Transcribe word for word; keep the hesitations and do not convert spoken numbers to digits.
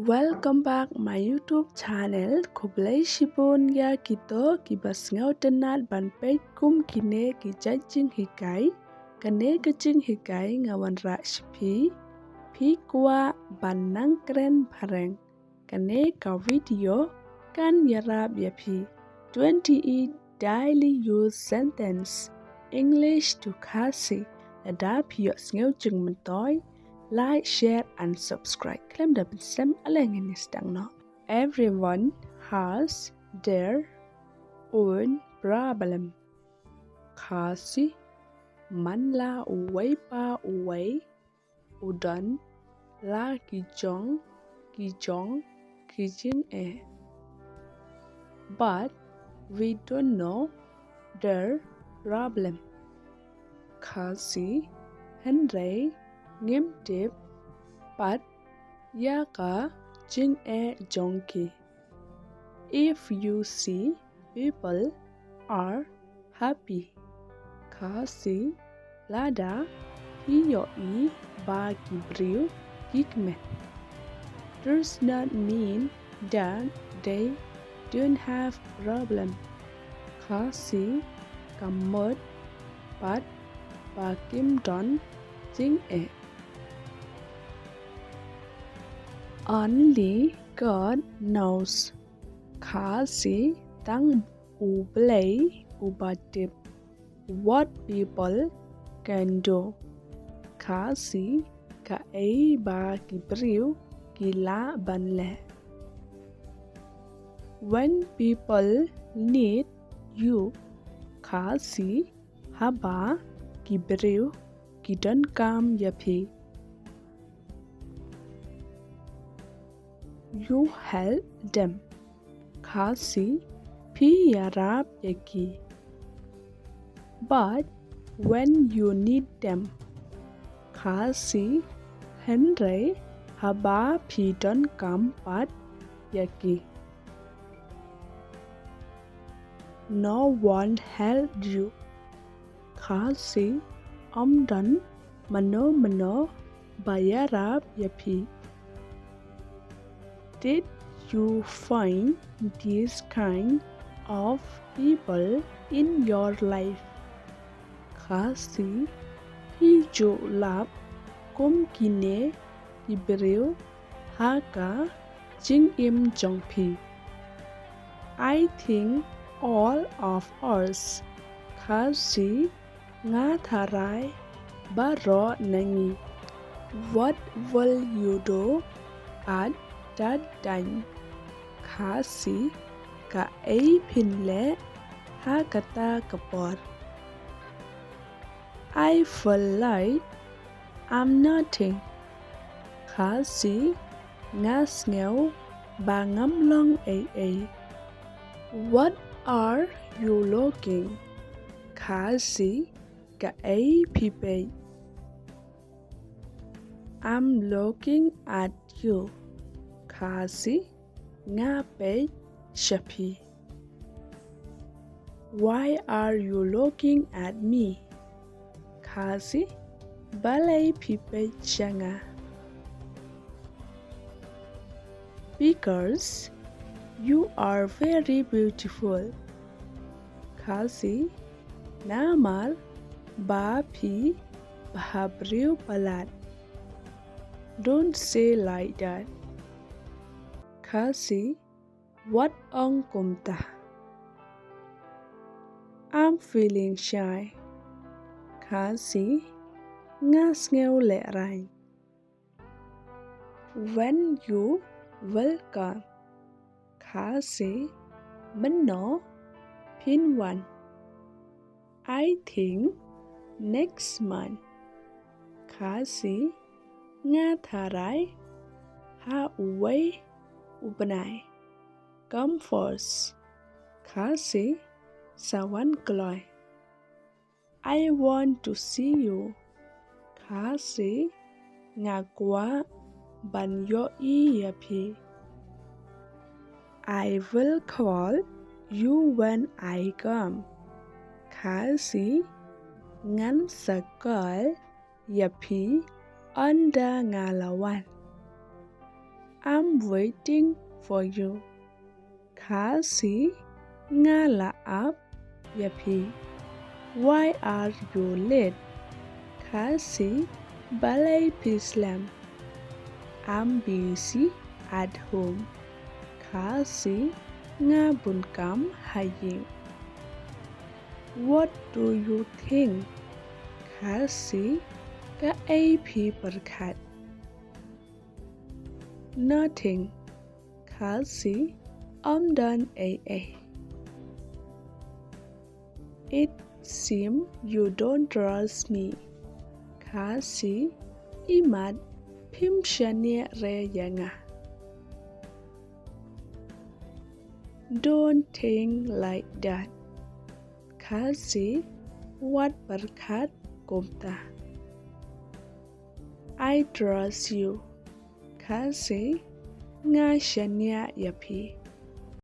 Welcome back my YouTube channel. Khublei shibun ïa kito kiba sngewtynnat ban peit kum kine ki jait jinghikai. Kane ka jinghikai nga wanrah sha phi. Phi kwah ban nang kren phareng? Kane ka video kan ïarap ïa phi. Twenty-eight daily use sentence, English to Khasi. Lada phi ïohsngew jingmyntoi, like, share and subscribe. Khlem da pynslem, ale ngin ïa sdang noh. Everyone has their own problem. Khasi, man la uwei pa uwei u don la ki jong ki jong ki jingeh. But we don't know their problem. Khasi, hynrei ngim tip pat ïa ka jingeh jong ki. If you see people are happy. Khasi, lada phi ïohi ba ki briew ki kmen, does not mean that they don't have problem. Khasi, kam mut pat ba kim don jingeh. Only God knows. Khasi, tang U Blei uba tip. What people can do. Khasi, kaei ba ki briew ki lah ban leh. When people need you. Khasi, haba ki briew ki donkam ïa phi, you help them. Khasi, phi ïarap ïa ki. But when you need them. Khasi, hynrei haba phi donkam pat ïa ki, no one help you. Khasi, ym don mano mano ba ïarap ïa phi. Did you find this kind of people in your life? Khasi, phi ju lap kum kine ki briew ha ka jingim jong phi? I think all of us. Khasi, nga tharai baroh na ngi. What will you do at that time? Khasi, kaei phin leh ha kata ka por? I feel like I'm nothing. Khasi, nga sngew ba ngam long ei ei. What are you looking? Khasi, kaei phi peit? I'm looking at you. Khasi, nga peit sha phi. Why are you looking at me? Khasi, balei phi peit sha nga? Because you are very beautiful. Khasi, namar ba phi bhabriew palat. Don't say like that. Khasi, wat ong kumta. I'm feeling shy. Khasi, nga sngew lehraiñ. When you will come. Khasi, mynno phin wan? I think next month. Khasi, nga tharai ha uwei u bnai. Come first. Khasi, sa wan kloi. I want to see you. Khasi, nga kwah ban ïohi ïa phi. I will call you when I come. Khasi, ngan sa call ïa phi ynda nga la wan. I'm waiting for you. Khasi, nga la ap ïa phi. Why are you late? Khasi, balei phi slem? I'm busy at home. Khasi, nga bun kam ha ïing. What do you think? Khasi, kaei phi pyrkhat? Nothing. Khasi, ym don ei ei. It seem you don't trust me. Khasi, imat phim shaniah re ïa nga. Don't think like that. Khasi, wat pyrkhat kumta. I trust you. Khasi, nga shaniah ïa phi.